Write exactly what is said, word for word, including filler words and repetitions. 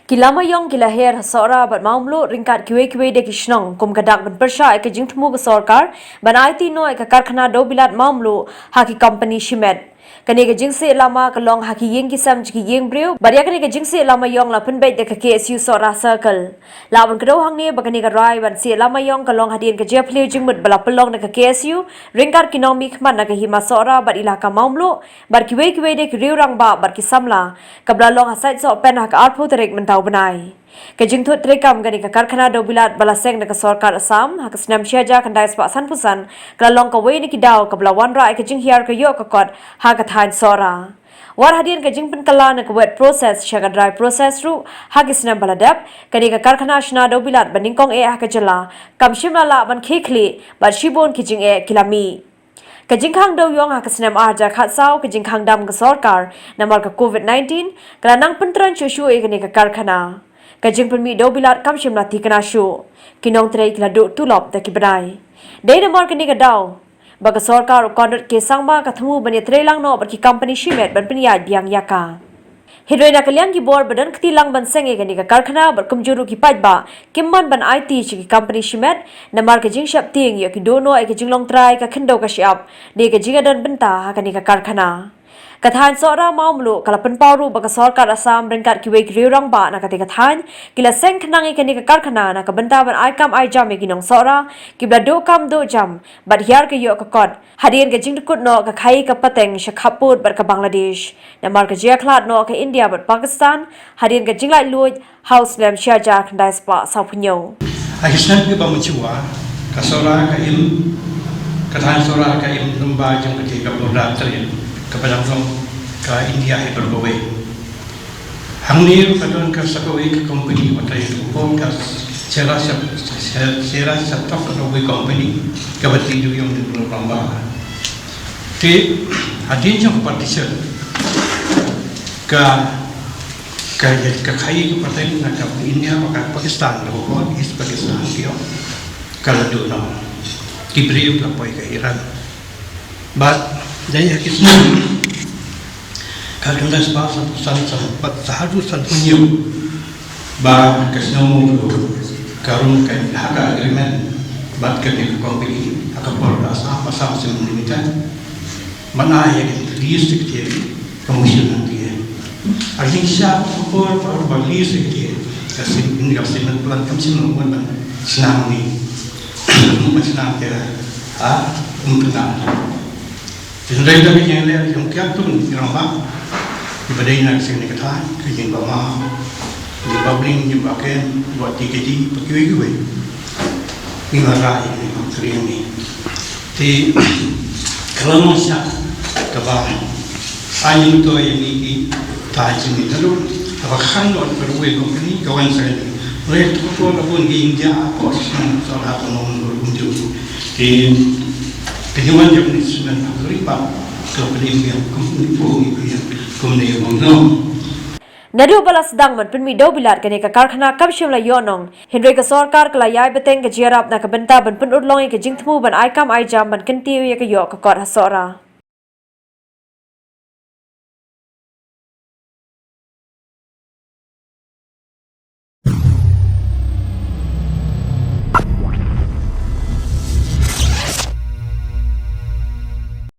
Ki lama ïong ki la her ha Sohra bad Mawmluh ryngkat kiwei kiwei de ki shnong kum ka dak ban pyrshah ïa ka jingthmu ka sorkar ban aiti noh ïa ka karkhana dewbilat Mawmluh ha ki kompani shimet. Kane ka jingsieh lama ka long ha ki ïing ki sem jong ki ïing briew bad ïa kane ka jingsieh lama ïong la pynbeit da ka K S U Sohra Circle. Lah ban kdew hangne ba kane ka rai ban sieh lama ïong ka long hadien ka jingïaphylliew jingmut ba la pynlong da ka K S U ryngkat ki nongmihkhmat na ka Hima Sohra bad Elaka Mawmluh bad kiwei kiwei de ki riew rangbah bad ki samla, kaba la long ha Saitsohpen ha ka arphew tarik mynta u bnai. Ka jingthut treikam kane ka karkhana dewbilat ba la seng da ka sorkar Assam ha ka snem shi hajar khyndai spah sanphew san ka la long kawei na ki daw kaba la wanrah ïa ka jinghiar ka ïoh ka kot ha ka thaiñ Sohra. Wat hadien ka jingpynkylla na ka wet process sha ka dry process ruh ha ki snem ba la dep, kane ka karkhana shna dewbilat ba nyngkong eh ha ka jylla kam shym la lah ban khie khlieh bad shibun ki jingeh ki la mih. Ka jingkhang dew ïong ha ka snem ar hajar khatsaw, ka jingkhang dam ka sorkar namar ka covid nineteen ka la nang pyntrang shuh shuh ïa kane ka karkhana. Ka jingpynmih dewbilat kam shym la thikna shuh. Ki nongtrei ki la duh tulop da ki bnai. Dei namar kane ka daw ba ka sorkar u Conrad K Sangma ka thmu ban ïatreilang noh bad ki kompani shimet ban pynïaid biang ïa ka. Hynrei na ka liang ki bor ba don kti lang ban seng ïa kane ka karkhana bad kumjuh ruh ki paidbah kim mon ban aiti sha ki kompani shimet namar ka jingsheptieng ïoh ki duh noh ïa ka jinglong trai ka khyndew ka shyiap ne ka jingïadon bynta ha kane ka karkhana. Ka thaiñ Sohra Mawmluh ka la pynpaw ruh ba ka sorkar Assam ryngkat kiwei ki riew rangbah na katei ka thaiñ ki la seng khnang ïa kane ka karkhana na ka bynta ban ai kam ai jam ïa ki nong Sohra kiba la duh kam duh jam bad hiar ka ïoh ka kot hadien ka jingdkut noh ka khaii ka pateng sha khappud bad ka Bangladesh namar ka jingïakhlad noh ka India bad Pakistan hadien ka jinglaitluid ha u snem shi hajar khyndai spah sawphew hynñiew. Ha ki snem kiba mynshuwa, ka Sohra ka im, ka thaiñ Sohra ka im lyngba jong katei ka border trade kaba dang long ka India Highway. Hangne ruh ka don ka sa kawei ka kompani ba trei ha ka por, ka Sera Sep-, Sera Septok Railway Company kaba trei ïa u ïong dewbilat. Te hadien jong ka partition ka, ka, ka khaii ka pateng na ka India bad ka Pakistan, na ka por East Pakistan ki ong, ka la duh noh. Ki briew ki la poi ka Iran. Bad dei ha ki snem khatkhyndai spah san, san, san, bad haduh sanphew hynñiew ba ka shnong Mawmluh ka rung ka, ha ka agreement bad kane ka company ha ka por ka Assam, Assam Cement Limited. Ban ai ïa ka lease secretary ka machine hangne. Ar jingshah ka por, por ba lease secretary ka cement, ka cement plant kam shym la mut ban shna hangne. Mut ban shna hangne ha Umtnga. Hynrei da ka jingleh jong kiwei ki rangbah kiba dei na ka seng ne ka thaiñ, ka jingbymman, jingbabling, jingbaken, bad T K D bad kiwei kiwei, ngi la rai ïa kane ka factory hangne. Te ka la long sha kaba ai myntoi ïa ngi ki thaiñ jong ngi, naduh haba khang noh ka railway company ka wan sha kane. Hynrei to, to la bun ki ïing jaka, ko shisien sa la ka nong ruh jong ngi. Te ka jingwan jong kane ka cement factory pat ka la pynïeng biang kum, kum, kum, kum ne kum no. Naduh ba la sdang ban pynmih dewbilat, kane ka karkhana kam shym la ïoh nong. Hynrei ka sorkar ka la ïai bteng ka jingïarap na ka bynta ban pynurlong ïa ka jingthmu ban ai kam ai jam ban kyntiew ïa ka ïoh ka kot ha Sohra.